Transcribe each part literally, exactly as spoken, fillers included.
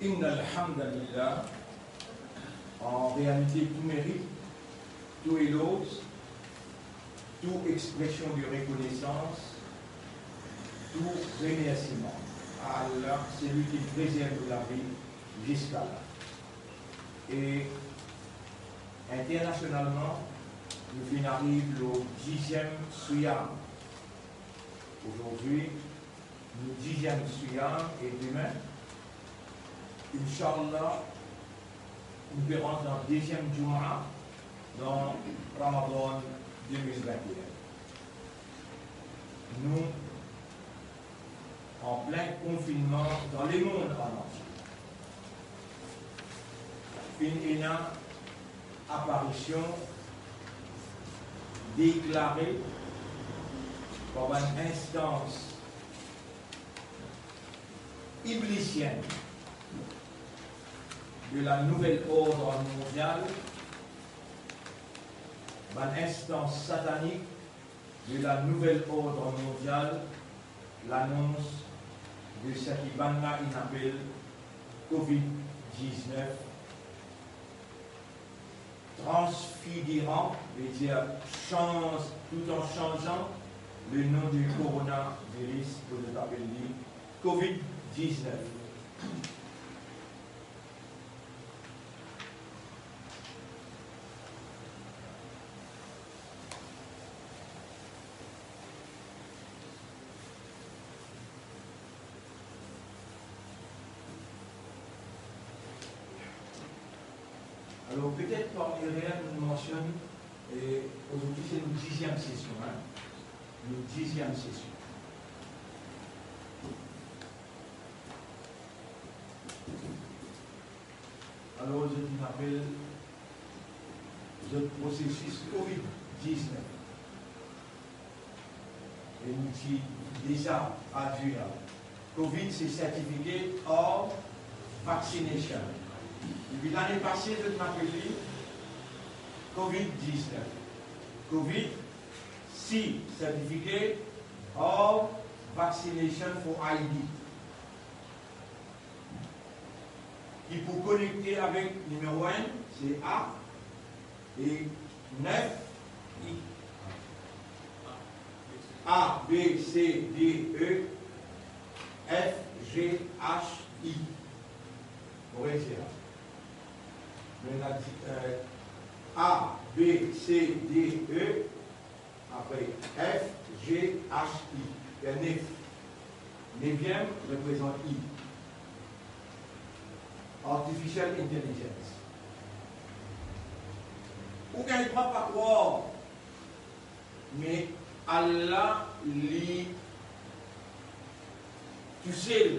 Inna alhamdulillah, en réalité, tout mérite, tout éloge, toute expression de reconnaissance, tout remerciement à Allah, celui qui préserve la vie jusqu'à là. Et internationalement, nou finn ariv le dixième Siyam. Aujourd'hui, le dixième Siyam et demain, Inch'Allah, nou pe rant dan deuxième Juma dan Ramadan deux mille vingt et un. Nou an plin konfinnman dan lemond antie. Finn ena aparision deklare par bann instans iblisienn de la nouvel ord mondial, bann instans satanik de la nouvel ord mondial, lanons de seki bann la inn apel covid diznef, transfigiran, vedir sanz, tout an sanzan le nom du coronavirus pou nou apel li covid diznef. Alors, peut-être par erreur, nou mansionn, eh, aujourd'hui c'est notre dixième session, hein. Notre dixième session. Alors, je dis, m'appelle, je processus covid diznef. E nou ti deza tradwir la. Covid, se Certificate of Vaccination. Depi lane pase, zot inn apel li covid diznef. Covid, C, Certificate of Vaccination for I D. Ki pou konekte avek nimero enn, se A, e nef, I. A, B, C, D, E, F, G, H, I. Mo retir. Me la di, euh, A, B, C, D, E, apre F, G, H, I. Nef. Neviem reprezant I. Artificial intelligence. Ou gagn pa pa krwar, me Allah, li tousel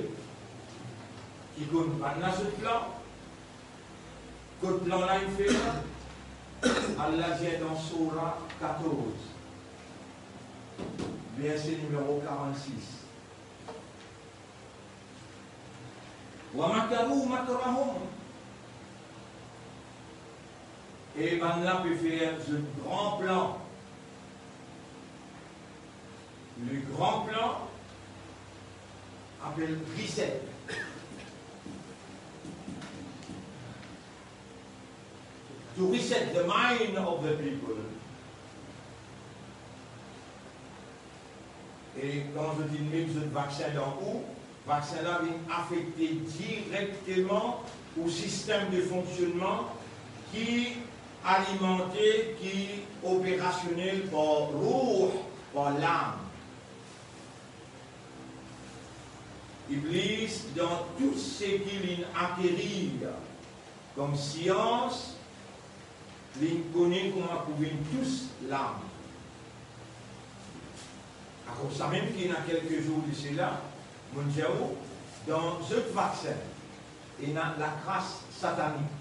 ki konn bann la zot plan, kot plan la inn fer, Allah dir dan Soura katorz, verse nimero karannsis. Wa makaru makrahum. E bann la pe fer zot gran plan. Le gran plan apel reset. To reset the mind of the people. E kan zot inn met zot vaksin dan ou, vaksin la vinn afekte direkteman ou sistem de fonksionnman ki alimante, ki operasionel par rouh, par lam. Iblis, dan tou seki linn akerir kom sians, linn kone kouma pou vinn tous lam. Akoz samem ki ena kelke zour de sela, monn dir ou, dan zot vaksin, ena lakras satanik.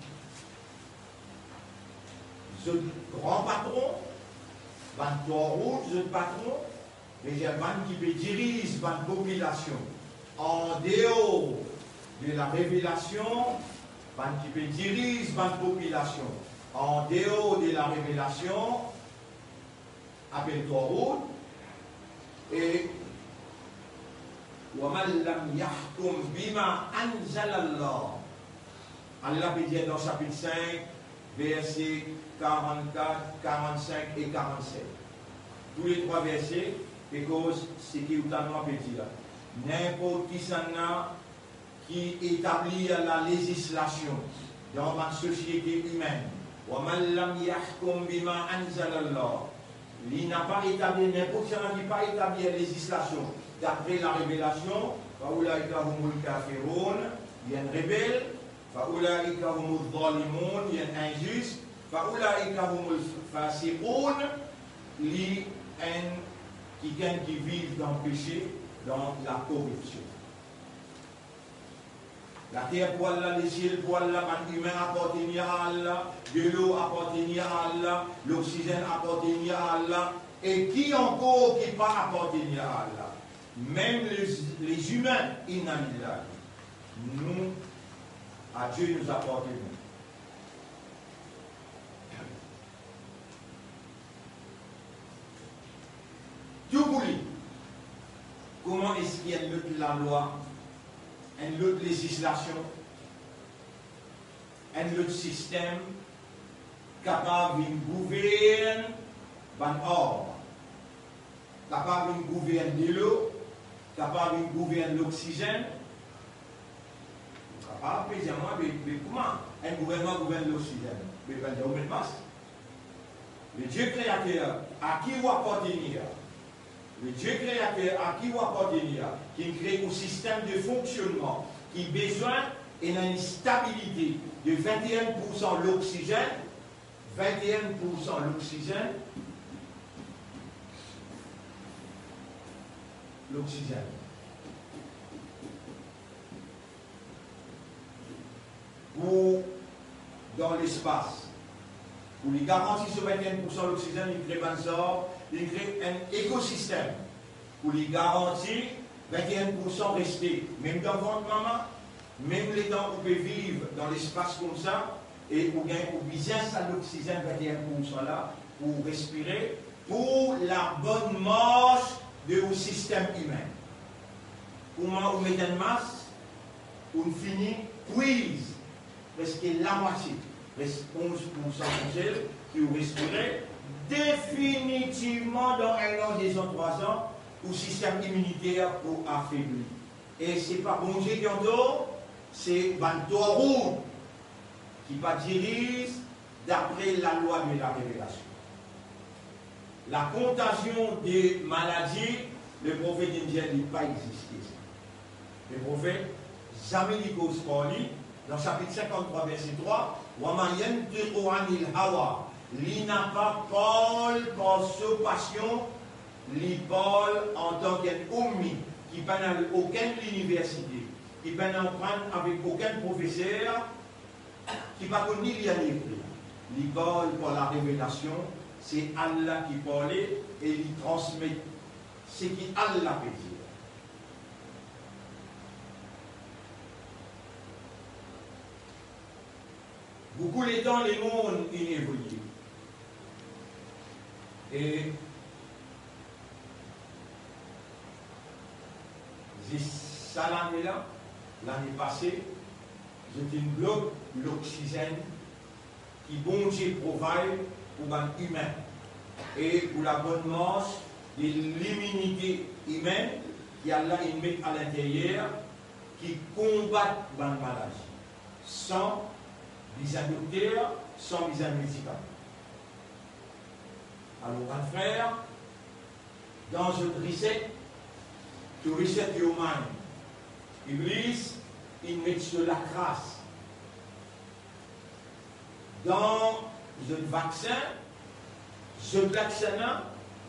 Zot gran patron, bann twarout, zot patron, vedir bann ki pe diriz bann popilasion an deor de la revelasion, bann ki pe diriz bann popilasion an deor de la revelasion, apel twarout, e wa man lam yahkum bima anzalallah, Allah pe dir dan sapit sink, verse karannkat, karannsink e karannsek. Tou le trwa verse pe koz seki ou tann mwa pe dir la. Ninport kisannla ki etablir lalezislasion dan bann sosiete imenn, wa man lam yahkum bima anzalallah, li napa etablir, ninport kisannla ki pa etablir lezislasion dapre larevelasion, fa ulaika humul kafiroun, li enn rebel, fa ulaika humuz zalimun, li enn inzis, fa ulaika humul fasiqoun, li enn kikenn ki viv dan pese, dan lakoripsion. Later pou Allah, lesiel pou Allah, bann imin apartenir a Allah, delo apartenir a Allah, loksizenn apartenir a Allah, e ki ankor ki pa apartenir a Allah? Mem le, lezimin, inna lillahi. Nous, à Dieu nous appartenons. Tou pou li. Kouma eski enn lot lalwa, enn lot lezislasion, enn lot sistem kapav vinn gouvern bann arm, kapav vinn gouvern delo, kapav vinn gouvern loksizenn? Ou kapav pe dir mwa, be, be kouma enn gouvernman gouvern loksizenn? Be, bann dir ou met mask. Le Dieu créateur à qui ou appartenir, le Dieu créateur à qui ou appartenir, ki kre ou sistem de fonksionnman, ki bizin ena enn stabilite de vinte et un pour cent loksizenn, vinte et un pour cent loksizenn, loksizenn. Pou dan lespas, pou li garanti so vinte et un pour cent loksizenn, li kre bann zar, li kre enn ekosistem pou li garanti vinte et un pour cent reste, mem dan vant mama, mem letan ou pe viv dan lespas koumsa, e ou gagn, ou bizin sa loksizenn vinte et un pour cent la pou respire, pou la bonn mars de ou sistem imin. Kouma ou met enn mask, ou fini kwiz preske lamwatie, preske onz pour cent koumsel ki ou respire, definitivman dan enn an, de zan, trwa zan, ou sistem iminiter pou afebli. E se pa Bondie ki antor, se bann twarout ki pa diriz dapre lalwa de larevelasion. La kontazion de maladi, Leprofet inn dir li pa existe sa. Leprofet, zame li koz par li, dan sapit sinkant-trwa, verse trwa, wa ma yantiqu anil hawa, li napa parl par so pasion, li parl antan ki enn ummi, ki pa'nn al okenn liniversite, ki pa'nn aprann avek okenn profeser, ki pa konn ni lir ni ekrir. Li parl par larevelasion, se Allah ki parle e li transmet seki Allah pe dir. Boukou letan, lemond inn evolie. E zis sa lane la, lane pase, zot inn blok loksizenn ki Bondie provide pou bann imin e pou la bonn mars de liminite imin ki Allah inn met a linteryer, ki konbat bann maladi san bizin dokter, san bizin medikaman. Alor, bann frer, dan zot reset, to reset your mind, Iblis inn met so lakras dan zot vaksin, zot vaksin la,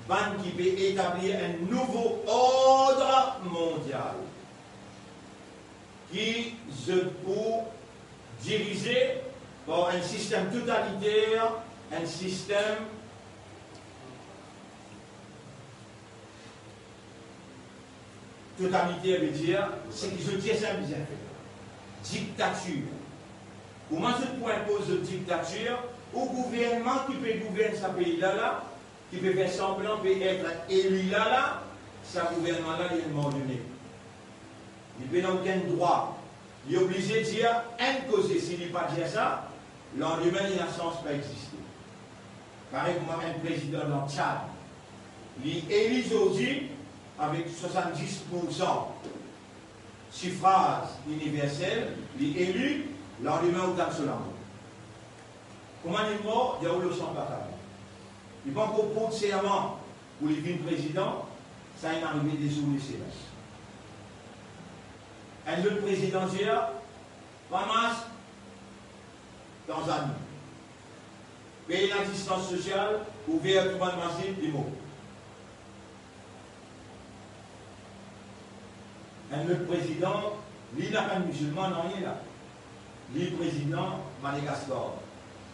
bann ki pe etablir enn nouvo ord mondial, ki zot pou dirize par enn sistem totaliter, enn sistem totaliter, vedir seki zot dir sa bizin fer. Diktatir. Kouma zot pou inpoz zot diktatir? Ou gouvernman ki pe gouvern sa pei la la, ki pe fer sanblan pe et eli la la, sa gouvernman la, li enn mardone. Li pena okenn drwa. Li oblize dir enn koze, si li pa dir sa, landime li ena sans pa existe. Parey kouma enn prezidan dan Tchad, li eli zordi avek swasanndis poursan sifraz iniversel, li eli, landime ou tann so lamor. Kouma li mor, diaboul osi anba karo. Li pa ankor port serman pou li vinn prezidan, sa inn arive de zour de sela. Enn lot prezidan dir, pa mask Tanzani. Pey ladistans sosial, ouver tou bann masjid, li mor. Enn lot prezidan, li napa enn mizilman, nanye la. Li prezidan Madagaskar.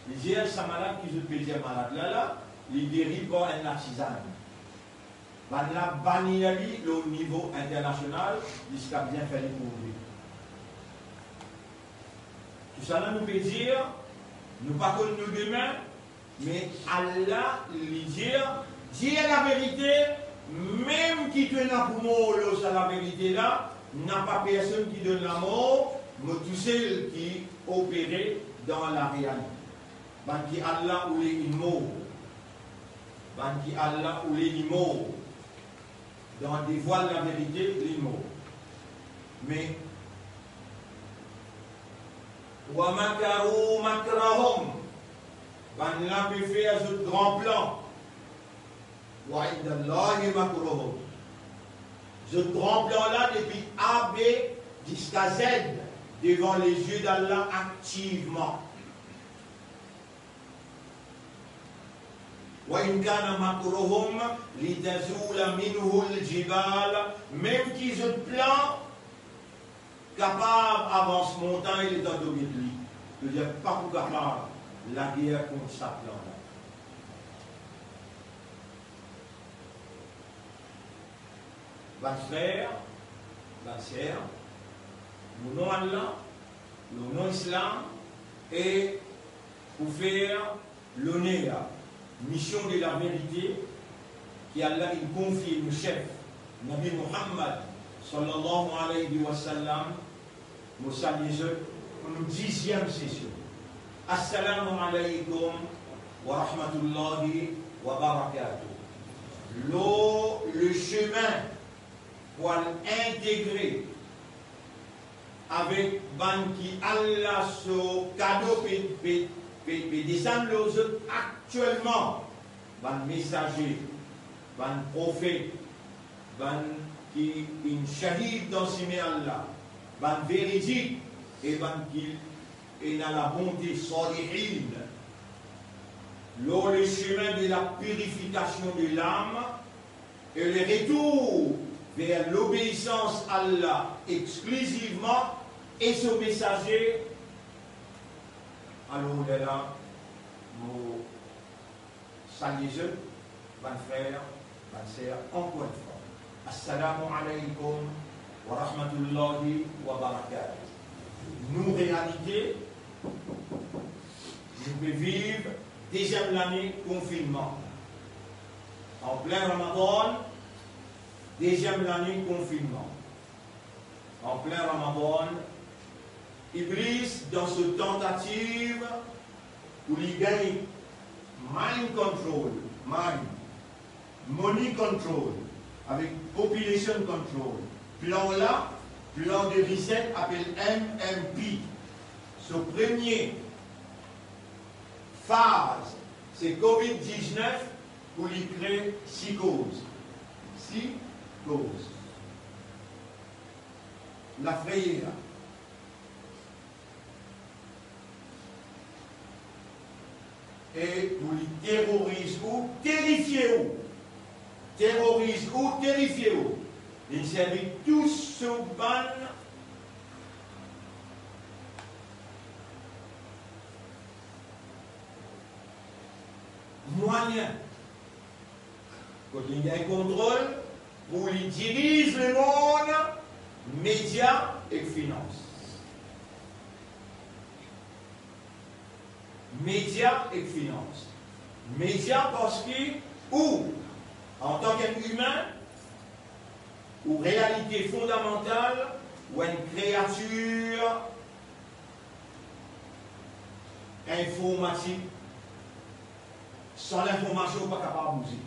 Li dir sa malad ki zot pe dir malad la la, li geri par enn latizann. Bannla banir li lor nivo internasional ziska bizin fer li prouve. Tousala nou pe dir, nou pa konn nou dime, me Allah li dir, dir laverite, mem ki to ena pou mor lor sa laverite la, napa personn ki donn lamor, mo tousel ki opere dan larealite. Bann ki Allah oule inn mor. Bann ki Allah oule inn mor. Dan devwal laverite, li mor. Me, wa makaru makrahum, bannla pe fer zot gran plan. Wa indallahi makruhum. Zot gran plan la, depi A, B ziska Z, devan lezie d'Allah aktivman. Wa in kana makruhum litazula minhul jibal, mem ki zot plan kapav avans montagn letan to get li, to dir pa pou kapav lager kont sa plan la. Bann frer, bann ser, lor nom Allah, lor nom Islam, e pou fer loner mision de laverite ki Allah inn konfie nou sef Nabi Muhammad sallallahu alayhi wa sallam, mo salie zot pou nou diziem sesion. Assalamu alaykum wa rahmatullahi wa barakatuh. Lor le semin pou al integre avek bann ki Allah so kado pe, pe, pe, pe desann lor zot aktielman, bann mesaze, bann profet, bann ki inn shahid dan sime Allah, bann veridik e bann ki ena labonte, salihin, lor le semin de la pirifikasion de lam, e le retour ver lobeisans Allah exklizivman e so mesaze, alor lerla mo salie zot, bann frer, bann ser, ankor enn fwa. Assalamu alaykum wa rahmatullahi wa barakatuh. Nou realite, nou pe viv deziem lane konfinnman. An plin Ramadan, deziem lane konfinnman. An plin Ramadan, Iblis, dan so tantativ pou li gagne mind control, mind, money control, avek population control, plan la, plan de reset apel M M P. So premie faz, se covid diznef pou li kre sikoz. Sikoz. Lafreyer. E pou li teroriz ou, terifie ou. Teroriz ou, terifie ou. Li servi tou so bann mwayin. Kot li gagn kontrol pou li diriz lemond, media ek finans. Media ek finans. Media parski ou, antan ki enn imin, ou realite fondamantal, ou enn kreatir informatik, san linformasion ou pa kapav bouze.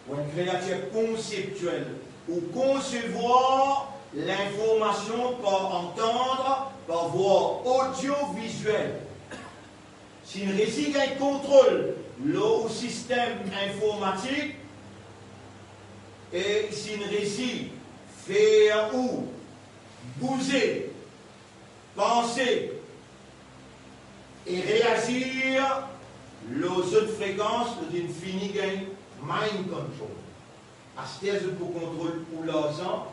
Ou enn kreatir konseptiel, ou konsevwar linformasion par antann, par vwar, odioviziel. Si inn resi gagn kontrol lor ou sistem informatik, e si inn resi fer ou bouze, panse e reazir lor zot frekans, to inn fini gagn mind control. Aster zot pou kontrol ou larzan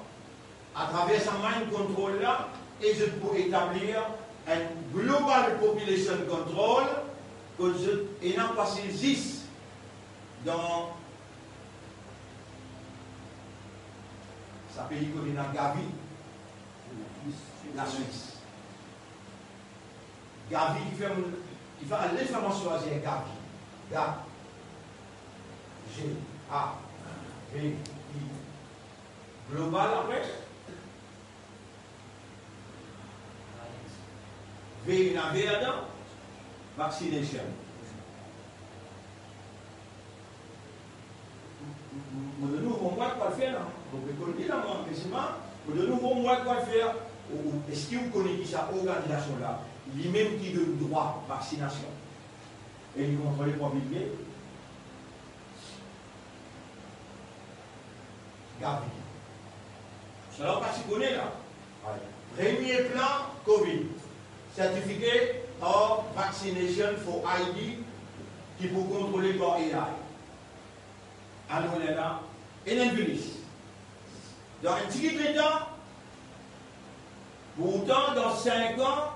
atraver sa mind control la, e zot pou etablir enn global population control, kot zot ena pase zis dan sa pei kot ena Gavi, Laswis. Gavi ki fer, ki fer ale fer mwa swazir Gavi. Ga. G, A, V, I. Global apre. V, ena V ladan. Vaccination. Mo donn ou homework pou al fer la. Mo pe konn li la, mwa, me sima, mo donn ou homework pou al fer. Ou, ou, eski ou kone ki sa organizasion la, limem ki donn drwa vaksinasion, e li kontrole par Bill Gates? Gavi. Sa la ou pa ti kone la. Premie plan Covid, Certificate of Vaccination for I D, ki pou kontrole par A I. Alor, lerla ena enn viris. Dan enn tigit letan, pourtan, dan sink an,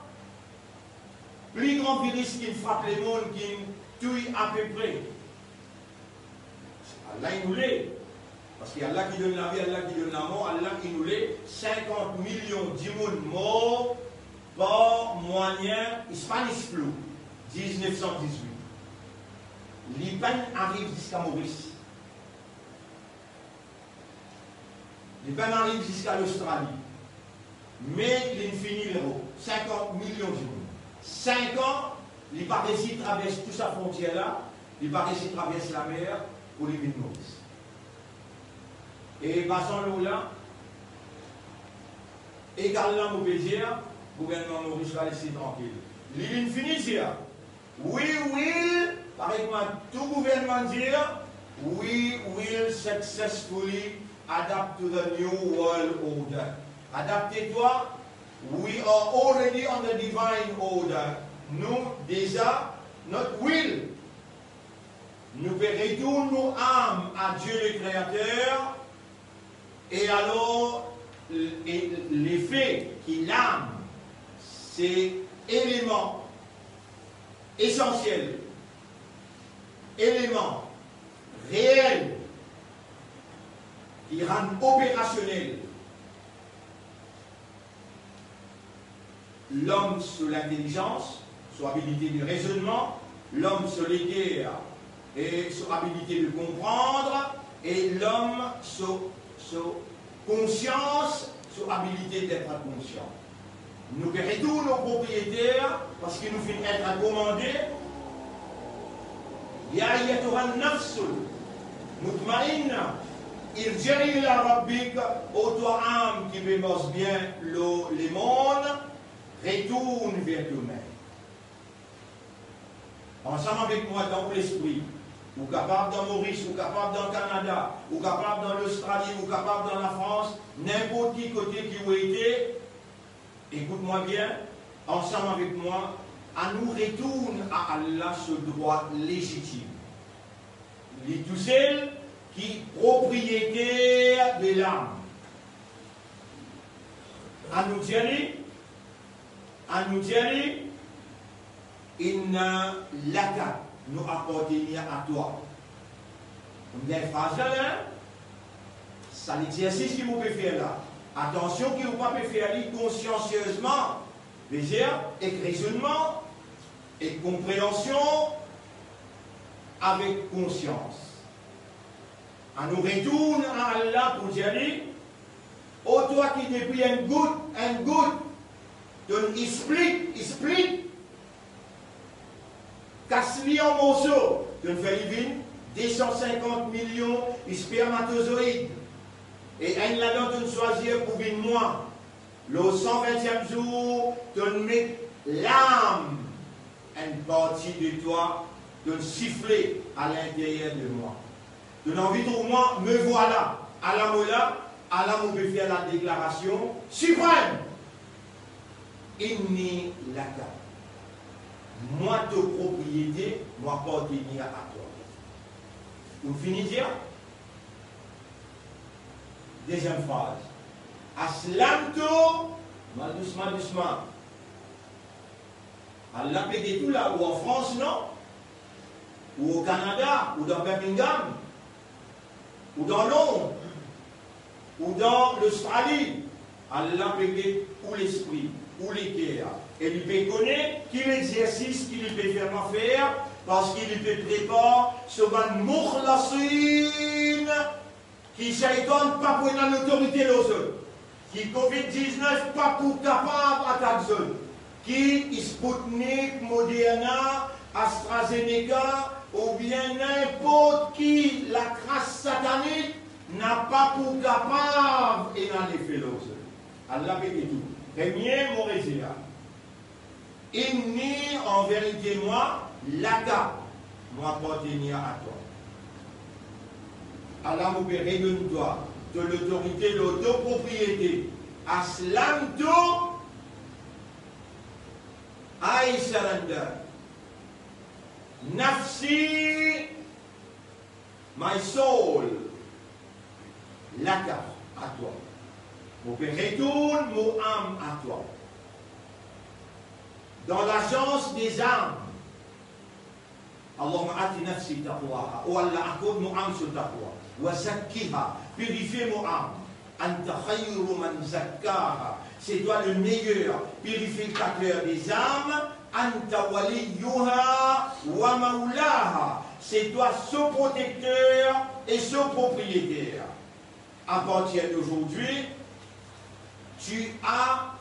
pli gran viris ki'nn frap lemond, ki'nn touy apepre, Allah inn oule, parski Allah ki donn lavi, Allah ki donn lamor, Allah inn oule, sinkant milion dimoun mor par mwayin Spanish flu, diznef san dizwit. Li pa'nn ariv ziska Moris. Li pa'nn ariv ziska Lostrali. Me li'nn fini Lerop, sinkant milion dimoun. Sink an, li pa resi travers tou sa frontier la, li pa resi travers lamer pou li vinn Moris. E basan lor la, egal la, mo pe dir, gouvernman Moris va les li trankil. Li, li'nn fini dir, we will, parey kouma tou gouvernman dir, we will successfully adapt to the new world order. Adapte twa, we are already on the divine order. Nou deza, not will, nou pe retourn nou am a Dieu le Créateur, e alor, e lefe ki lam se eleman esansiel, eleman reel ki rann operasionel lom so lintelizans, so abilite de rezonnman, lom so leker e so abilite de konpran, e lom so, so konsians, so abilite d'être conscient. Nou pe retourn o propriyeter, parski nou finn et komande. Ya ayyatuhan nafsul mutmainna, irji'i ila rabbik, o twa am ki pe mars bien lor lemond, retourn ver to met. Ansam avek mwa dan ou lespri, ou kapav dan Moris, ou kapav dan Kanada, ou kapav dan Lostrali, ou kapav dan Lafrans, ninport ki kote ki ou ete, ekout mwa bien, ansam avek mwa, anou retourn a Allah so drwa lezitim. Li tousel ki propriyeter de lam. Anou dir li, anou dir li, inna laka, nou apartenir a twa. Ou gagn fraz la, hein? Sa lexersis ki mo pe fer la, atansion ki ou pa pe fer li konsiansiezman, vezir ek rezonnman, ek konpreansion, avek konsians. Anou retourn a Allah pou dir li, o twa ki depi enn gout, enn gout, to inn split, split, kas li an morso, to inn fer li vinn de san sinkant milion spermatozoid, e enn ladan to inn swazir pou vinn mwa. Lor san vintiem zour, to inn met lam, enn parti de twa, to inn sifle a linteryer de mwa. To inn anvi trouv mwa, me vwala, ala mo la, ala mo pe fer ladeklarasion siprem. Inni laka. Mwa to propriete, mo apartenir a twa. Ou fini dir? Deziem fraz. Aslamtu, mal dousman, dousman. Allah pe get ou la, ou an Frans, non? Ou o Kanada, ou dan Birmingham, ou dan Lond, ou dan Lostrali. Allah pe get ou lespri, ou leker, e li pe kone ki lexersis ki li pe fer mwa fer, parski li pe prepar so bann mukhlasin, ki Shaytan pa pou ena lotorite lor zot, ki Covid diznef pa pou kapav atak zot, ki Sputnik, Moderna, AstraZeneca oubien ninport ki lakras satanik napa pou kapav ena lefe lor zot. Allah pe get ou. Premie mo rezilta. Inni, an verite mwa, laka, mo apartenir a twa. Ala mo pe redonn twa to lotorite lor to propriete. Aslamtu, I surrender. Nafsi, my soul, laka, a twa. Mo pe retourn mo am a twa. Dan lazans de zam. Allahumma ati nafsi taqwaha. O Allah, akord mo am so taqwa. Wa zakkiha, pirifie mo am. Anta khayru man zakkaha. C'est toi le meilleur purificateur des âmes. Anta waliyuha wa maulaha. C'est toi son protecteur et son propriétaire. À partir d'aujourd'hui, tu as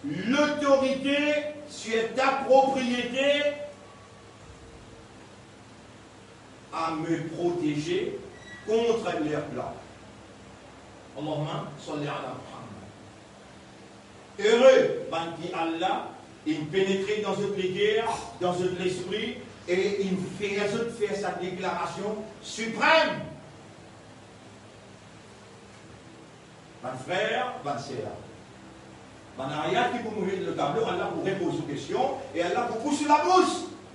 l'autorité sur ta propriété à me protéger contre leurs plans. Allahumma salli ala Muhammad. Ere bann ki Allah inn penetre dan zot leker, dan zot lespri, e inn fer zot fer sa deklarasion siprem. Bann frer, bann ser, bann ayat ki pou mouve lor tablo, Allah pou repoz ou kestion, e Allah pou bous ou labous.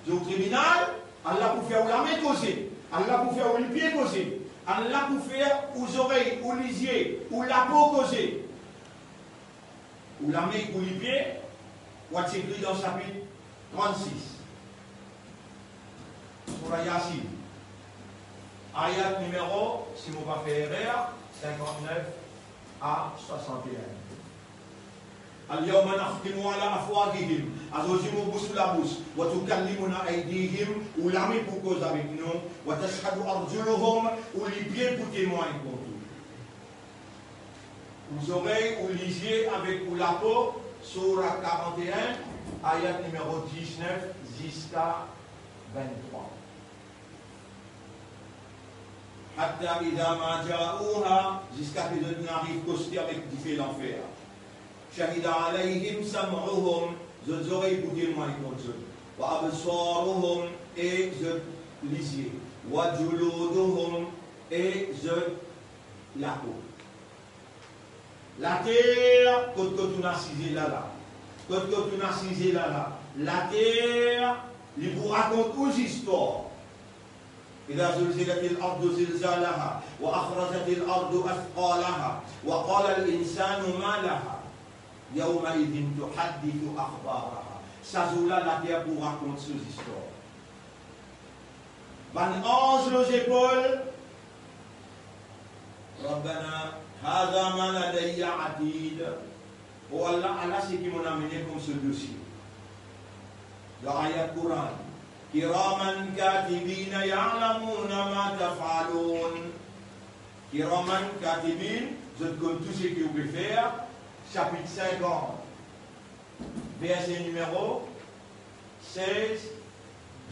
Zot tribinal, Allah pou fer ou lame koze, Allah pou fer ou lipie koze, Allah pou fer ou zorey, ou lizie, ou lapo koze. Ou lame ek ou lipie, ou ti ekrir dan sapit trannsis. Soura Yasin. Ayat nimero, si mo pa fer erer, sinkantnef a swasant-e-enn. Al-yawma nakhtimu ala afwahihim. Azordi mo bous ou labous. Wa tukallimuna aydihim. Ou lame pou koz avek nou. Wa tashhadu arjuluhum. Ou lipie pou temwagn kont ou. Ou zorey, ou lizie avek ou lapo, soura karant-e-enn, ayat nimero diznef ziska venntrwa. Hatta idha ma ja'uha, ziska ki zot inn ariv koste avek dife lanfer. Shahida alayhim sam'uhum, zot zorey pou temwagn kont zot. Wa absaruhum, e zot lizie. Wa juluduhum, e zot lapo. Later, kot, kot ou'nn asize la la. Kot, kot ou'nn asize la la. Later, li pou rakont ou zistwar. Idha zulzilatil ardu zilzalaha, wa akhrajatil ardu athqalaha, wa qalal insanu ma laha, yawma idhin tuhaddithu akhbaraha. Sa zour la, later pou rakont so zistwar. Bann anz lor zepol. Rabbana, hadha ma ladayya atid. O Allah, ala seki mo'nn amene kom so dosie. Dan ayat Koran, kiraman katibina ya'lamuna ma taf'alun. Kiraman katibin, Zot konn tou seki ou pe fer, sapit sinkant, verse nimero sez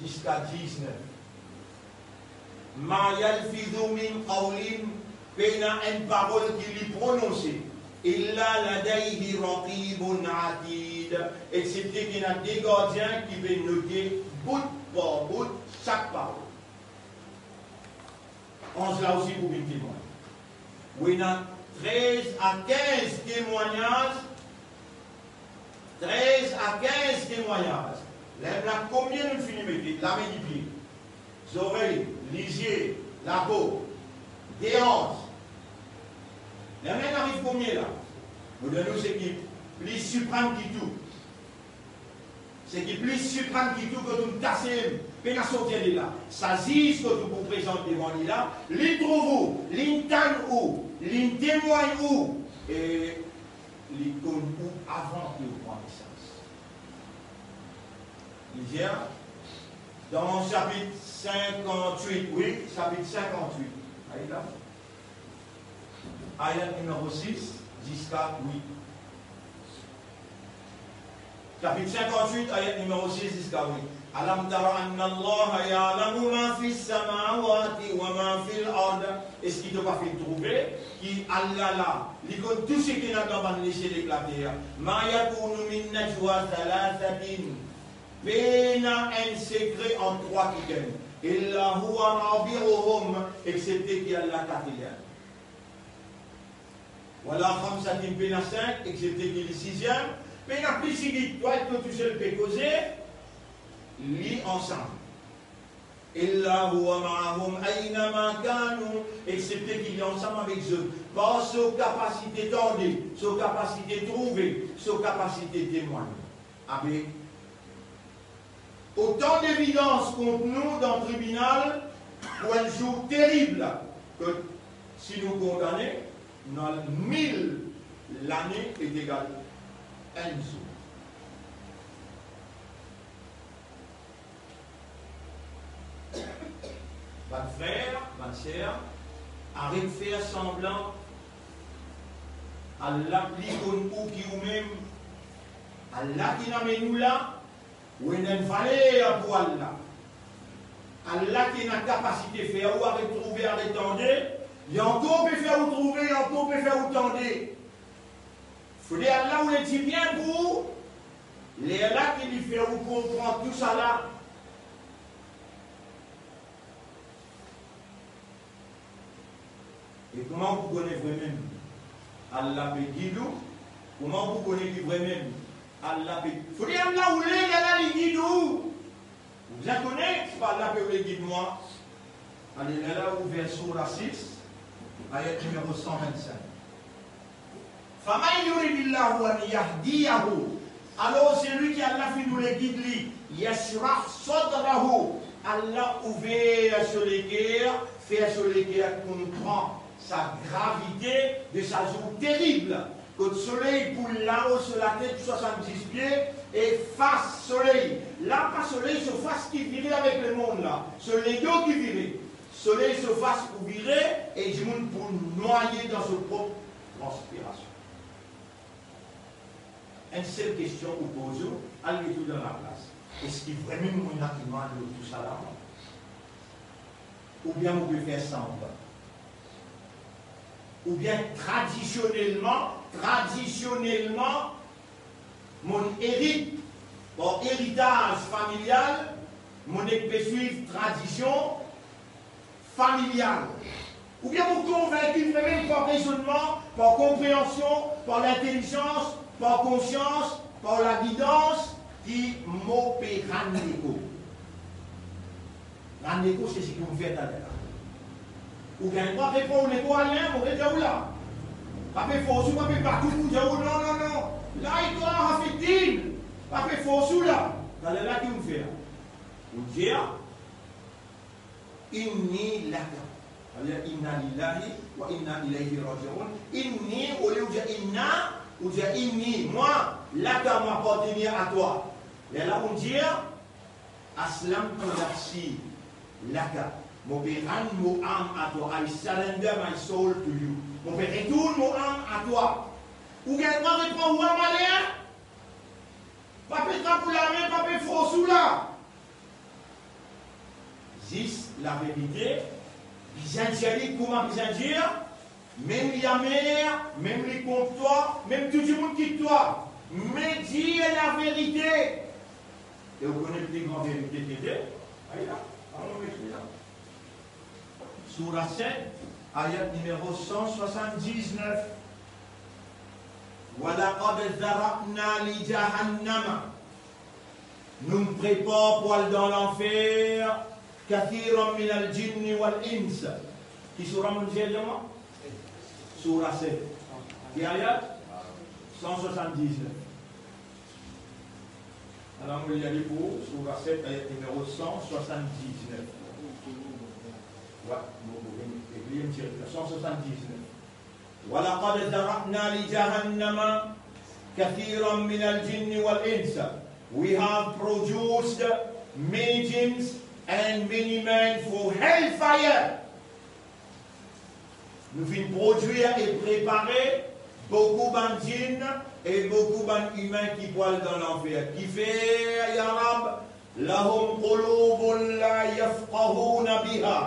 ziska diznef. Ma yalfizu min qawlin, pena enn parol ki li prononse, illa ladayhi raqibun atid, eksepte ki ena de gardien ki pe note bout par bout sak parol. Anz la osi pou vinn temwagn. Ou ena trez a kinz temwagnaz, trez a kinz temwagnaz. Lerla konbien nou fini mete? Lame, lipie, zorey, lizie, lapo, de anz. Lerla inn ariv konbien la? Mo donn nou seki pli siprem ki tou. Seki pli siprem ki tou, kot ou'nn kase, pena sorti de la. Sa ziz kot ou pou prezant devan li la, li trouv ou, li tann ou, li temwagn ou, e li konn ou avan ki ou pran nesans. Li dir, dan sapit sinkant-wit, wi, sapit sinkant-wit. Ayo la. Ayat nimero sis ziska wit. Sapit sinkant-wit, ayat nimero sis ziska wit. Alam tara anna Allaha ya'lamu ma fis samawati wa ma fil ard. Eski to pa finn trouve ki Allah la, li konn tou seki ena dan bann lesiel ek later? Ma yakunu min najwa thalathatin, pena enn sekre ant trwa kikenn, illa huwa rabi'uhum, eksepte ki Allah katriziem. Wala khamsatin, pena sink, eksepte ki li siziem. Pena plis ki twa ek to tousel pe koze, li ansam. Illa huwa ma'ahum aina ma kanu, eksepte ki li ansam avek zot. Par so kapasite tande, so kapasite trouve, so kapasite temwagne. Abe, otan devidans kont nou dan tribinal pou enn zour terib, kot si nou kondane, nou al mil lane est égal enn zour. Bann frer, bann ser, aret fer sanblan. Allah pli konn ou ki oumem. Allah ki amenn ou la, ou ena enn valer pou Allah. Allah ki ena kapasite fer ou aret trouve, aret tande, li ankor pe fer ou trouve, li ankor pe fer ou tande. Fode Allah oule dibien pou ou, lerla ki li fer ou konpran tousala. E kouma ou pou kone vremem Allah pe gid ou? Kouma ou pou kone ki vremem Allah pe, fode Allah oule, lerla li gid ou. Ou bizin kone, si pa Allah pe oule gid mwa. Ale, lerla ouver soura sis, ayat nimero san vinn-sink. Faman yuridillahu an yahdiyahu, alor selwi ki Allah finn oule gid li, yashrah sadrahu, Allah ouver so leker, fer so leker konpran sa gravite de sa zour terib, kot soley pou lao so latet swasanndiz pie e fas soley. La pa soley so fas ki vire avek lemond la, so ledo ki vire. Soley so fas pou vire e dimoun pou nwaye dan so prop transpirasion. Enn sel kestion ou poz ou, al met ou dan laplas. Eski vremem mo ena iman lor tousala? Oubien mo pe fer sanblan? Oubien tradisionelman, tradisionelman, mo'nn erit, par eritaz familial, mo'nn pe swiv tradision familial. Oubien mo konvinki vremem par rezonnman, par konpreansion, par lintelizans, par konsians, par lagidans, ki mo pe rann lekor. Rann lekor, se seki ou'nn fer taler la. Ou gagn drwa repran ou lekor, ale, mo pe dir ou la. Pa pe fors ou, pa pe bat ou pou dir ou, non, non, non. La ikraha fid din. Pa pe fors ou la. Taler la ki ou'nn fer? Ou dir, inni laka. Savedir inna lillahi wa inna ilayhi raji'un. Inni, olie ou dir inna, ou dir inni, mwa, laka, mo apartenir a twa. Lerla ou dir, aslamtu nafsi laka. Mo pe rann mo am a twa. I surrender my soul to you. Mo pe retourn mo am a twa. Ou gagn drwa repran ou am ale, pa pe trap ou lame, pa pe fors ou la. Zis laverite, bizin dir li kouma bizin dir, mem li amer, mem li kont twa, mem tou dimoun kit twa, me dir laverite. E ou kone pli gran verite ki de? Ayo la, alon met li la. Soura set, ayat nimero san swasann-diz-nef. Wa laqad zara'na li jahannama. Nou prepar pou al dan lanfer kathiran minal jinni wal ins. Ki soura mo dir, jama? Soura set. Ki ayat? San swasann-diz-nef. Ala mo lir li pou ou, soura set, ayat nimero san swasann-diz-nef. Wi, mo pou vinn ekrir, mo dir, san swasann-diz-nef. Wa laqad zara'na li jahannama kathiran minal jinni wal ins. We have produced many jinns and many men for hellfire. Nou finn prodwir e prepare boukou bann jinn e boukou bann imin ki pou al dan lanfer. Kifer, ya Rab? Lahum qulubun la yafqahuna biha.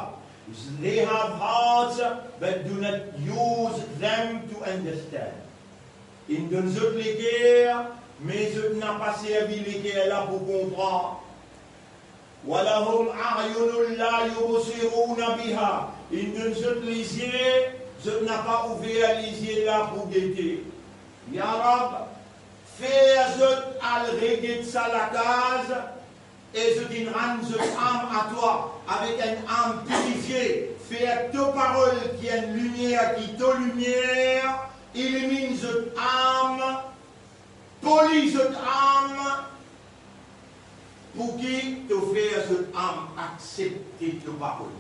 They have hearts but do not use them to understand. Inn donn zot leker, me zot napa servi leker la pou konpran. Wa lahum a'yunun la yubsiruna biha. Inn donn zot lizie, zot napa ouver lizie la pou gete. Ya Rab, fer zot al reget sa lakaz, e zot inn rann zot am a twa avek enn am pirifie. Fer to parol ki enn limier ki to limier, iliminn zot am, poli zot am, pou ki to fer zot am aksepte to parol.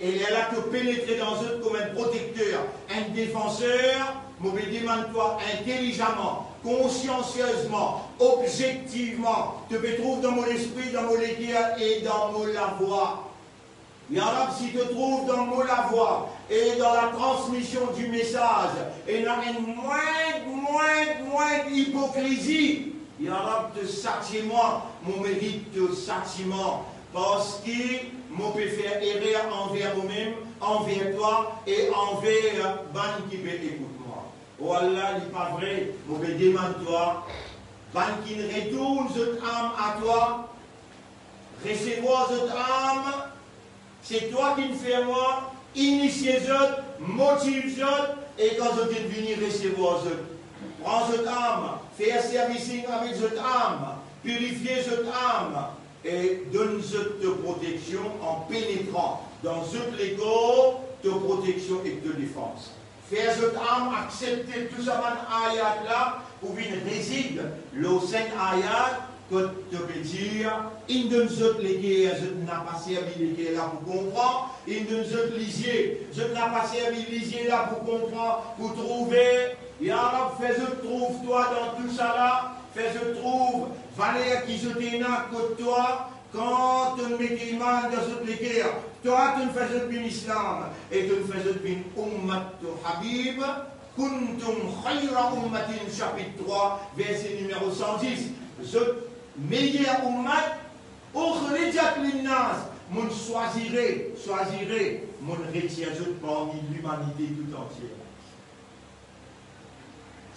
E lerla to penetre dan zot kouma enn protekter, enn defanser. Mo pe demann twa intelizaman, konsiansiezeman, obzektivman, to pe trouv dan mo lespri, dan mo leker e dan mo lavwa. Ya Rab, si to trouv dan mo lavwa e dan latransmision di mesaz ena enn mwin, mwin, mwin ipokrizi, ya Rab, to satie mwa, mo merit to satiman, parski mo pe fer erer anver momem, anver twa e anver bann ki pe ekout mwa. O Allah, li pa vre, mo pe demann twa, bann ki retourn zot am a twa, resevwar zot am, se twa ki'nn fer mwa, inisie zot, motiv zot, e kan zot inn vini, resevwar zot. Pran zot am, fer servicing avek zot am, pirifie zot am, e donn zot to proteksion an penetran dan zot lekor, to proteksion ek to defans. Fer zot am aksepte tou sa bann ayat la pou vinn rezid lor sa enn ayat kot to pe dir, inn donn zot leker, zot napa servi leker la pou konpran, inn donn zot lizie, zot napa servi lizie la pou konpran, pou trouve. Ya Rab, fer zot trouv twa dan tou sala, fer zot trouv valer ki zot ena kot twa, kan to'nn met iman dan zot leker, twa to'nn fer zot vinn Islam, e to'nn fer zot vinn ummat to Habib, kuntum khayra ummatin, sapit trwa, verse nimero san dis, zot meyer ummat, ukhrijat linnas, monn swazire, swazire, monn retir zot parmi limanite toutantie.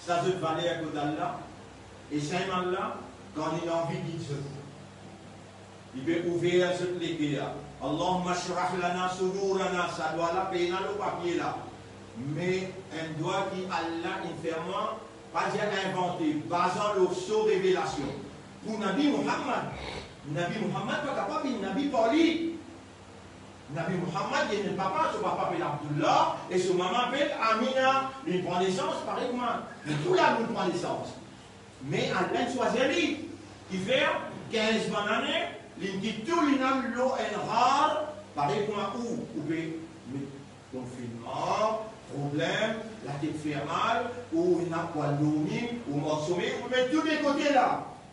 Sa zot valer kot Allah, e sa enn Allah, kan li anvi gid zot, li pe ouver zot leker. Allahumma shrah lana sudurana, sa dwa la pena lor papie la. Me enn dwa ki Allah inn fer mwa, pa dir invante, bazan lor so revelasion. Pou Nabi Muhammad, Nabi Muhammad pa kapav vinn Nabi par li. Nabi Muhammad, li ena enn papa, so papa apel Abdullah, e so mama apel Amina. Li pran nesans parey kouma nou tou la nou pran nesans. Me Allah inn swazir li. Kifer, kinz bann ane, li kit tou, li al lor enn rar, parey kouma ou, ou pe met konfinnman, problem, latet fer mal, ou ena pou al dormi, ou mor somey, ou met tou de kote la.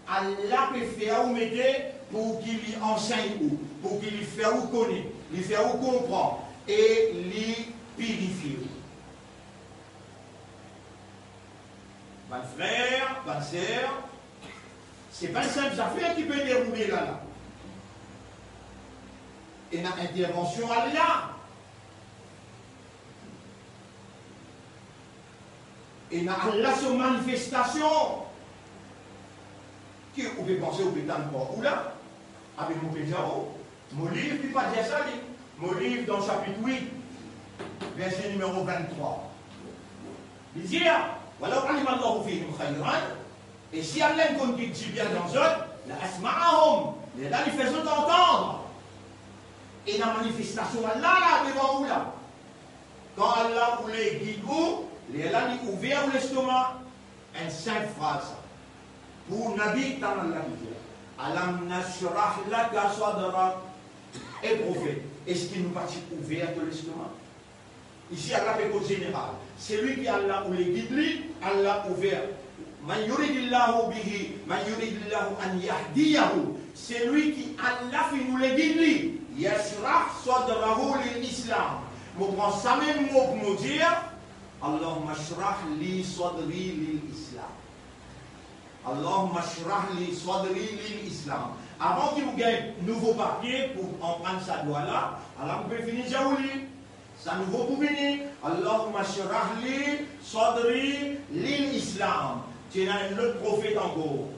Allah pe fer ou mete pou ki li ansegn ou, pou ki li fer ou kone, li fer ou konpran, e li pirifie ou. Bann frer, bann ser, se pa enn sinp zafer ki pe deroule la la. Ena intervansion Allah. Ena Allah so manifestasion. Ki ou pe panse ou pe tann par ou la? Abe mo pe dir ou, mo liv li pa dir sa li. Mo liv dan sapit wit, verse nimero vinn-trwa, li dir, "Walaw alima Allahu fihim khayran", e si Allah inn konn kiksoz dibien dan zot, "la asma'ahum", lerla li fer zot antann. Ena manifestasion Allah la devan ou la. Kan Allah oule gid ou, lerla li ouver ou lestoma. Enn sinp fraz sa. Pou Nabi, tann Allah ki dir, "Alam nashrah laka sadrak." E Profet, eski nou pa ti ouver to lestoma? Isi Allah pe koz zeneral. Selwi ki Allah oule gid li, Allah ouver. Man yuridillahu bihi, man yuridillahu an yahdiyahu. Selwi ki Allah finn oule gid li, yashrah sadrahu lil Islam. Mo pran sa mem mo pou mo dir, Allahumma shrah li sadri lil Islam. Allahumma shrah li sadri lil Islam. Avan ki ou gagn nouvo papie pou aprann sa dwa la, ala ou pe fini dir ou li. Sa nouvo pou vini, Allahumma shrah li sadri lil Islam. Ti ena enn lot profet ankor.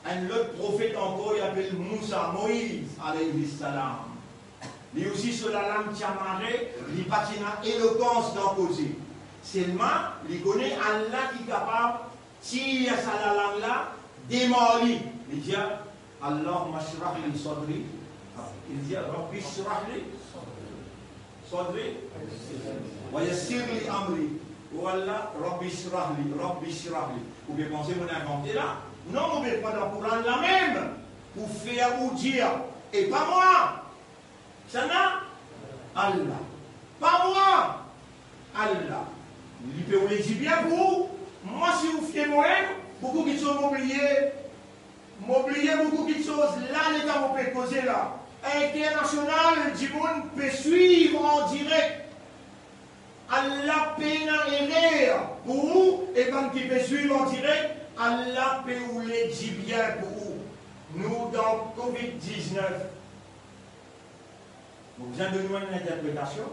Enn lot profet ankor, li apel Mousa, Moiz, alayhi salam. Li osi so lalang ti amare, li pa ti ena elokans dan koze. Selman, li kone Allah ki kapav tir sa lalang la, demar li. Li dir, "Allahumma shrah li sadri." Li dir, "Rabbi shrah li sadri, wa yassir li amri." O Allah, Rabbi shrah li, Rabbi shrah li. Ou pe panse mo invante la? Non, mo pe pran dan Koran la mem pou fer ou dir, e pa mwa. Sa na Allah. Pa mwa. Allah. Li pe oule dibien pou ou. Mwa, si ou fie mwa, boukou kiksoz mo bliye. Mo bliye boukou kiksoz. La, letan mo pe koze la, internasional, dimoun pe swiv an direk. Allah pena erer pou ou, e bann ki pe swiv an direk, Allah pe oule dibien pou ou. Nou dan Covid diznef. Mo bizin donn ou enn interpretasion.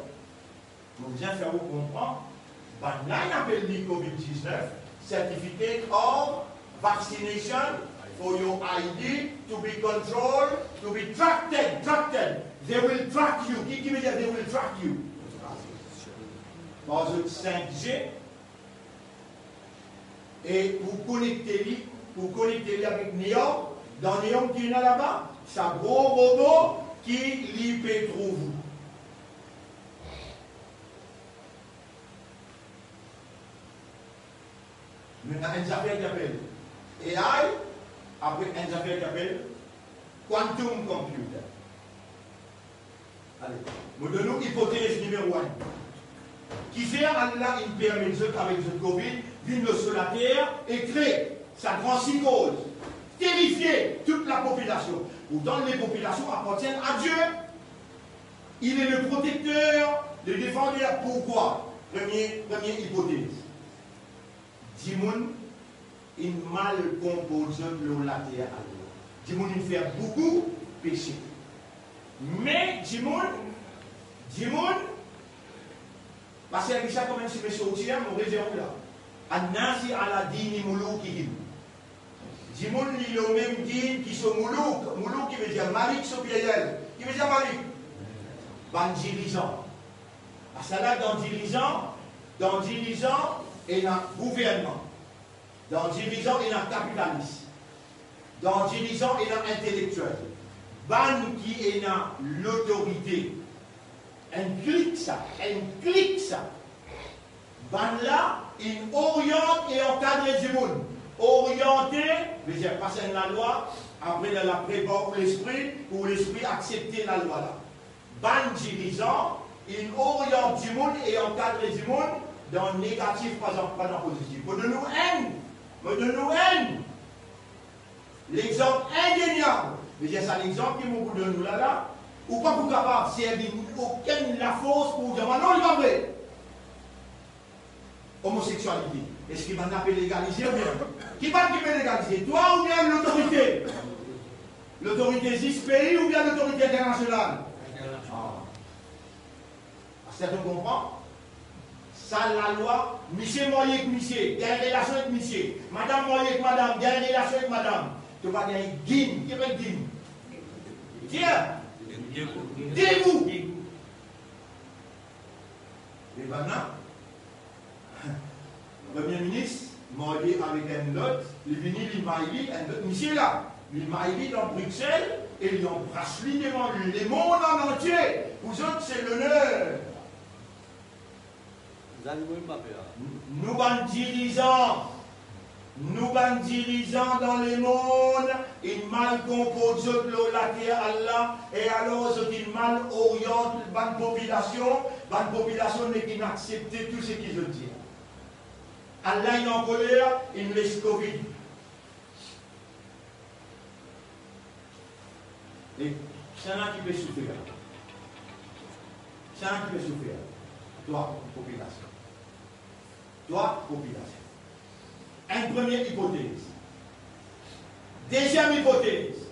Mo bizin fer ou konpran. Bannla inn apel li Covid diznef, Certificate of Vaccination for your I D to be controlled, to be tracked, tracked. They will track you. Ki, ki vedir they will track you? Par zot cinq G, e pou konekte li, pou konekte li avek NEOM, dan NEOM ki ena laba, sa gro robo ki li pe trouv ou. Nou ena enn zafer ki apel A I, apre enn zafer ki apel quantum computer. Ale, mo donn ou ipotez nimero enn. Kifer Allah inn permet zot avek zot Covid vinn lor so later e kre sa gran sikoz, terifie tout lapopilasion. Pourtan, lapopilasion apartienn a Dieu. Il est le protecteur, le défendeur. Pourquoi? Premie, premie ipotez. Dimoun inn mal konport zot lor later alor. Dimoun inn fer boukou pese. Me dimoun, dimoun, paski li sa kouma si me sorti, mo redir ou la. An-nasi ala dini mulukihim. Dimoun li lor mem din ki so muluk. Muluk ki vedir malik, so pliriel. Ki vedir malik? Bann dirizan. Asala dan dirizan, dan dirizan ena gouvernman. Dan dirizan ena kapitalis. Dan dirizan ena intelektiel. Bann ki ena lotorite. Enn klik sa, enn klik sa. Bannla inn oriant e ankadre dimoun. Oriante, vedir pas enn lalwa, apre lalwa prepar ou lespri, pou lespri aksepte lalwa la. Bann dirizan inn oriant dimoun e ankadre dimoun dan negatif, pa dan, pa dan pozitif. Mo donn ou enn, mo donn ou enn lexanp indeniab. Vedir sa lexanp ki mo pou donn ou la la, ou pa pou kapav servi okenn lafors pou dir mwa non, li pa vre. Omoseksualite. Eski bann la pe legalize oubien? Ki bann ki pe legalize? Twa oubien lotorite? Lotorite zis pei oubien lotorite internasional? Ah. Aster to konpran? Sa lalwa, misie marye ek misie, gagn relasion ek misie, madam marye ek madam, gagn relasion ek madam. To pa gagn gin, ki apel gin? Dir. Debout. E bann la, Premie Minis marye avek enn lot, li vini, li may li, enn lot misie la. Li may li dan Bruxelles e li anbras li devan lemond an antie. Pou zot, se loner. Zani mo pa pe a. Nou bann dirizan, nou bann dirizan dan lemond, inn mal konport zot lor later Allah, e alor zot inn mal oriant bann popilasion, bann popilasion nek inn aksepte tou seki zot dir. Allah inn ankoler, inn les Covid. E sannla ki pe soufer la? Sannla ki pe soufer la? Twa, popilasion. Twa, popilasion. Enn premie ipotez. Deziem ipotez.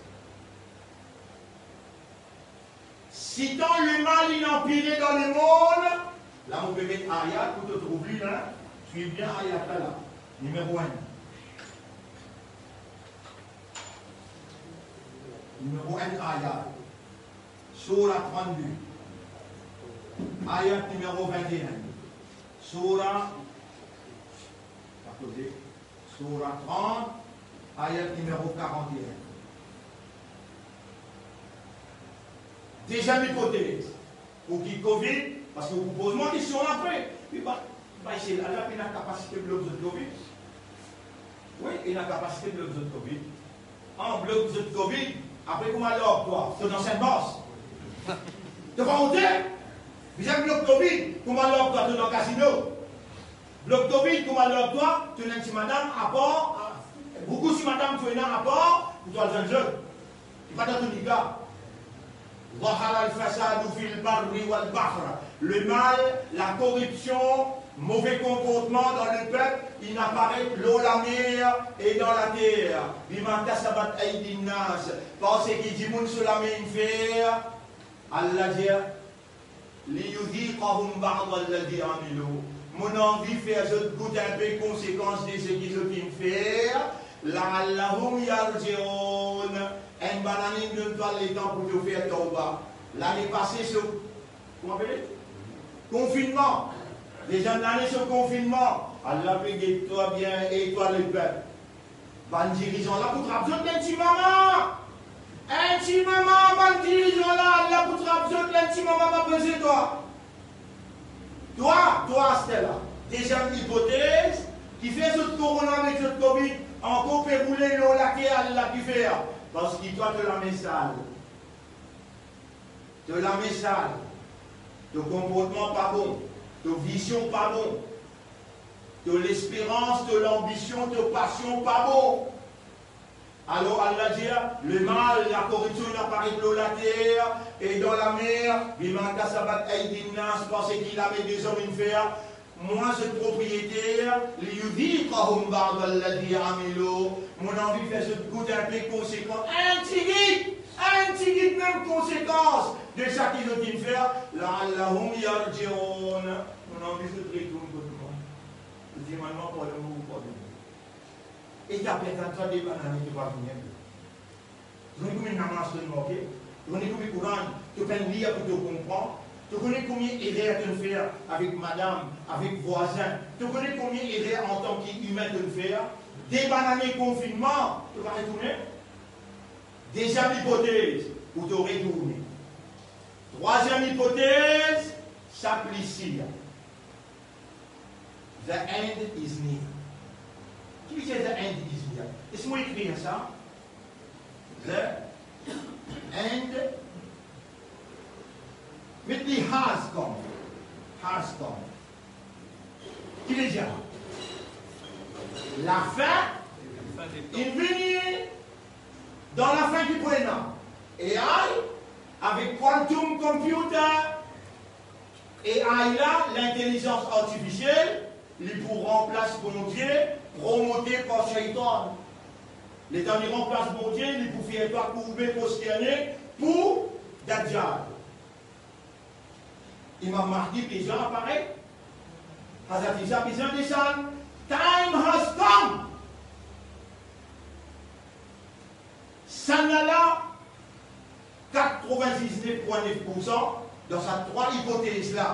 Sitan lemal inn anpire dan lemond, la mo pe met ayat pou to trouv li la, swiv bien ayat la la. Nimero enn. Nimero enn ayat. Soura trannde. Ayat nimero vinte-enn. Soura, pa koze, Soura trant, ayat nimero karante-enn. Deziem ipotez, pou ki Covid, parski ou pou poz mwa kestion apre. Wi, ba, ba, se la, la pena kapasite blok zot Covid. Wi, ena kapasite blok zot Covid. An blok zot Covid, apre kouma al larg twa, to dan Sint-Mars. To pa onte? Bizin blok Covid, kouma al larg twa, to dan kazino. Blok Covid, kouma al larg twa, to ena enn ti madam apar, boukou ti madam to ena apar, pou to al zwenn zot. Li pa dan to nika. Zahara al-fasadu fil barri wal bahr. Lemal, lakoripsion, move konportman dan lepep, inn aparet lor lamer e dan later. Bima kasabat aydin nas, par seki dimoun so lame inn fer. Allah dir, liyuziqahum ba'da allazi amilu. Mo anvi fer zot gout inpe konsekans de seki zot inn fer, la'allahum yarji'un. Enn bann ane donn twa letan pou to fer tawba. Lane pase so, kouma apele? Konfinnman. Deziem lane so konfinnman. Allah pe get twa bien e twa lepep. Bann dirizan la pou trap zot enn ti mama. Enn ti mama, bann dirizan la, la pou trap zot enn ti mama, pa peze twa. Twa, twa, Stella. Deziem ipotez, kifer zot korona avek zot Covid ankor pe roule lor later, Allah kifer? Parski twa to lame sal. To lame sal, to konportman pa bon, to vizion pa bon, to lesperans, to lanbision, to pasion pa bon. Alor Allah dir, lemal, lakoripsion inn aparet lor later e dan lamer, bima kasabat aydin nas, par seki lame dezom inn fer, mwa zot propriyeter, liyuziqahum ba'da allazi amilu, mo anvi fer zot gout inpe konsekans, enn tigit, enn tigit mem konsekans de seki zot inn fer, la'allahum yarji'un, mo anvi zot retourn kot mwa. Zot dimann mwa pardon, mo pardone. E ti pe atann twa de bann ane ki pa vini. To kone konbien namaz to inn manke? To kone konbien Koran to pena lir pou to konpran? To kone konbien erer to inn fer avek madam, avek vwazin? To kone konbien erer antan ki imin to inn fer? De bann ane konfinnman, to pa retourne? Deziem ipotez, pou to retourne. Trwaziem ipotez, sa pli sir. The end is near. Ki vedir the end is near? Les mo ekrir sa. The end, met li has come. Has come. Ki vedir? Lafin inn vini. Dan lafin ki pou ena? A I, avek quantum computer, A I la, lintelizans artifisiel, Li pou ranplas Bondie, promote par Shaitan. Letan li ranplas Bondie, li pou fer twa kourbe, prosterne pou Dajjal. Imam Mahdi bizin aparet. Hazrat Isa bizin desann. Time has come. Sannla la, katrevin-diznef pwin nef poursan, dan sa trwa ipotez la,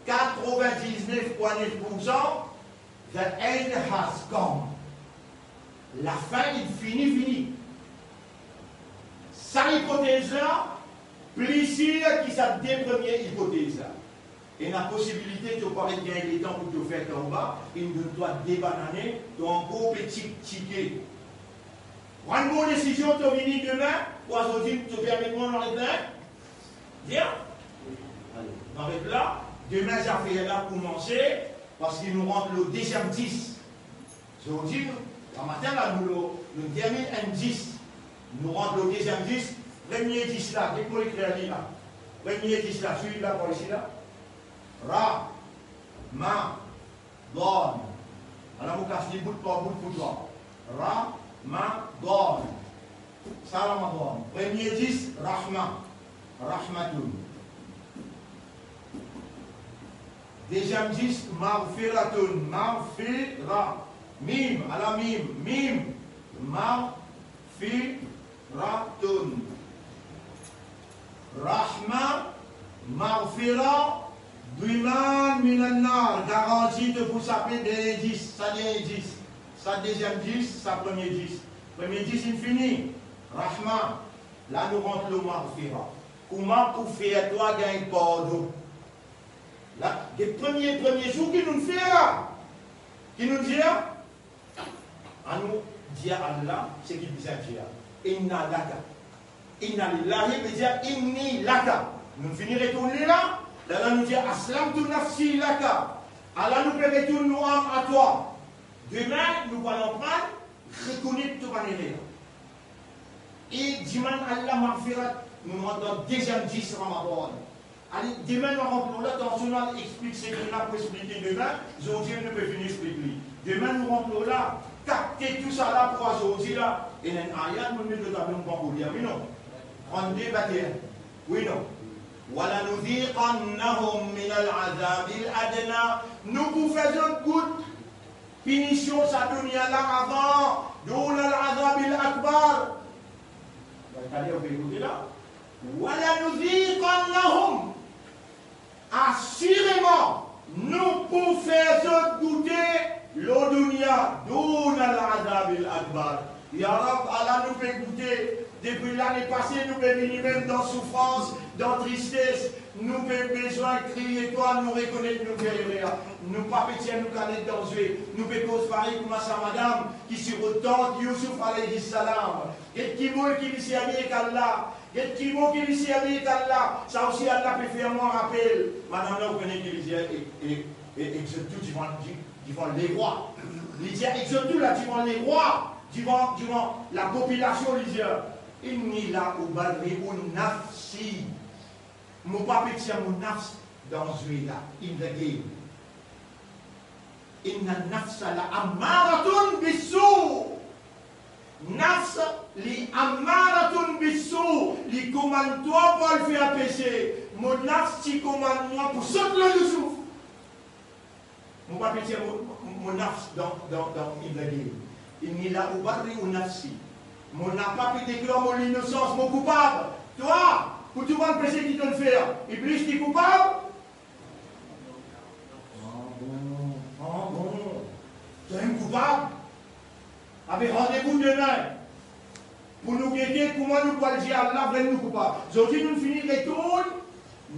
katrevin-diznef pwin nef poursan, the end has come. Lafin inn fini, fini. Sa ipotez la pli sir ki sa de premie ipotez la. Ena posibilite to paret gagn letan pou to fer tawba, inn donn twa de banane, to ankor pe tik-tike. Pran bon desizion, to vini demin, ou azordi, to permet mwa nou aret la, hein? Bien? Ale, nou aret la. Demin zafer la koumanse, parski nou rant lor deziem dis. Zordi, nou, lamatin la, nou, nou, nou terminn enn dis. Nou rant lor deziem dis. Premie dis la, get mo ekrir li la. Premie dis la, swiv la par isi la. Ra, ma, don. Ala mo kas li bout par bout pou twa. Ra, ma, don. Sa Ramadan. Premie dis, rahma. Rahmatun. Deziem dis, maghfiratun. Maghfira. Mim, ala mim, mim. Maghfiratun. Rahma, maghfira, diman minan nar, garanti to pou sape. Dernie dis, sa dernie dis, sa deziem dis, sa premie dis. Premie dis inn fini, rahma, la nou rant lor maghfira. Kouma pou fer twa gagn pardon? La, de premie, premie zour ki nou fer la, ki nou dir, anou dir Allah seki bizin dir. Inna laka. Inna lillahi ve dir inni laka. Nou fini retourn li la, la, la nou dir, aslamtu nafsi laka. Ala nou pe retourn nou am a twa. Demin, nou pou al aprann rekonet to bann erer. E dimann Allah maghfirat, nou rant dan deziem dis Ramadan. Ale, demin nou rant lor la, tansion nou al explik seki nou ena pou explike demin, zordi nou pe fini explik li. Demin nou rant lor la, kapte tou sa la pou azordi la. Ena enn ayat, mo met lor tablo, mo pankor lir, wi non? Trannde, vinteen. Wi non? Wala nuziqannahum minal azabil adna. Nou pou fer zot gout pinision sa dunia la avan, duna al azabil akbar. Gade, ou pe ekoute la. Wala nuziqannahum. Asireman, nou pou fer zot goute lor dunia, duna al azabil akbar. Ya Rab, ala nou pe goute, depi lane pase, nou pe vini mem dan soufrans, dan tristes, nou pe bizin kriye twa, nou rekonet nou fer erer. Nou pa pe tir nou kanet dan zwe, nou pe koz parey kouma sa madam ki sirotant Youssouf alayhi salam. Get ki mo ki li servi ek Allah, get ki mo ki li servi ek Allah, sa osi Allah pe fer mwa rapel. Madam la, ou kone ki li dir, e, e, e, ek zot tou divan, di-, divan lerwa. Li dir, ek zot tou la divan lerwa, divan, divan lapopilasion, li dir, inni la ubarri'u nafsi. Mo pa pe tir mo nafs dan zwe la, in the game. Inna nafsa la ammaratun bissu. Nafs li ammaratun bissu, li komann twa pou al fer pese. Mo nafs ti komann mwa pou sot lor Youssouf. Mo pa pe tir mo, mo, mo nafs dan, dan, dan in the game. Inni la ubarri'u nafsi. Mo napa pe deklar mo linosans, mo koupab. Twa, pou tou bann pese ki to'nn fer, Iblis li koupab? Ah bon, ah bon. To'nn koupab? Abe, randevou demin pou nou gete kouma nou pou al dir Allah vremem nou koupab. Zordi nou fini retourn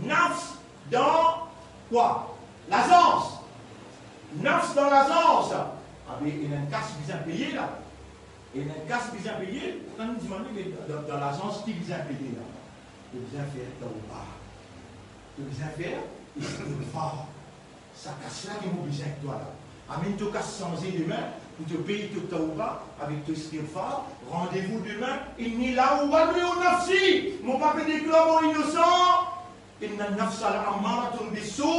nafs dan kwa? Lazans. Nafs dan lazans. Abe, ena enn kas bizin peye la. Ena enn kas bizin peye. Kan nou dimann li, dan, dan lazans ki bizin peye la? To bizin fer tawba. To bizin fer istighfar. Sa kas la ki mo bizin ek twa la. Amenn to kas sanze demin pou to pey to tawba avek to istighfar. Randevou demin. Inni la ubarri'u nafsi. Mo pa pe deklar mo inosan. Inna nafsa la ammaratun bissu.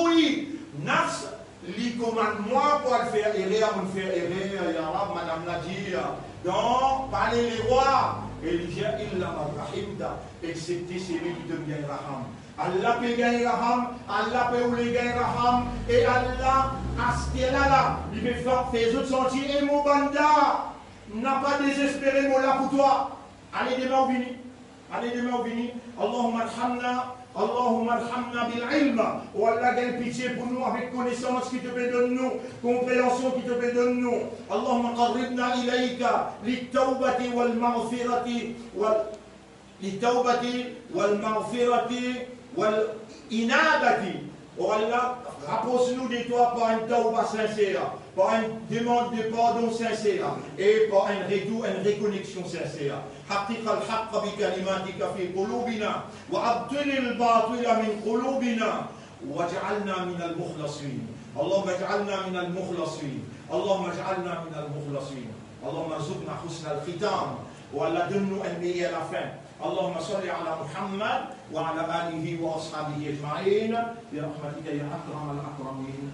Nafs Li komann mwa pou al fer erer, mo fer erer, ya Rab, madam la dir, dan pale lerwa, e li dir, illa man rahimta, exsepte seki to gagn raham. Allah pe gagn raham, Allah pe oule gagn raham, e Allah, aster la la, li pe fer, fer zot santi, e mo banda, napa dezespere, mo la pou twa. Ale demin ou vini. Ale demin ou vini. Allahumma arhamna, Allahumma arhamna bil ilm. O Allah, gagn pitie pou nou avek konesans ki to pe donn nou, konpreansion ki to pe donn nou. Allahumma qarribna ilayka litawbati wal maghfirati wal, litawbati wal maghfirati wal inabati. O Allah, rapros nou de twa par enn tawba sinser, par enn demann de pardon sinser e par enn retour, enn rekoneksion sinser. Haqqiqil haqqa bi kalimatika fi qulubina, wa abtilil batila min qulubina, waj'alna minal mukhlasin. Allahumma ij'alna minal mukhlasin. Allahumma ij'alna minal mukhlasin. Allahumma arzuqna husnal khitam. O Allah, donn nou enn meyer lafin. اللهم صل على محمد وعلى آله وأصحابه أجمعين برحمتك يا أكرم الأكرمين.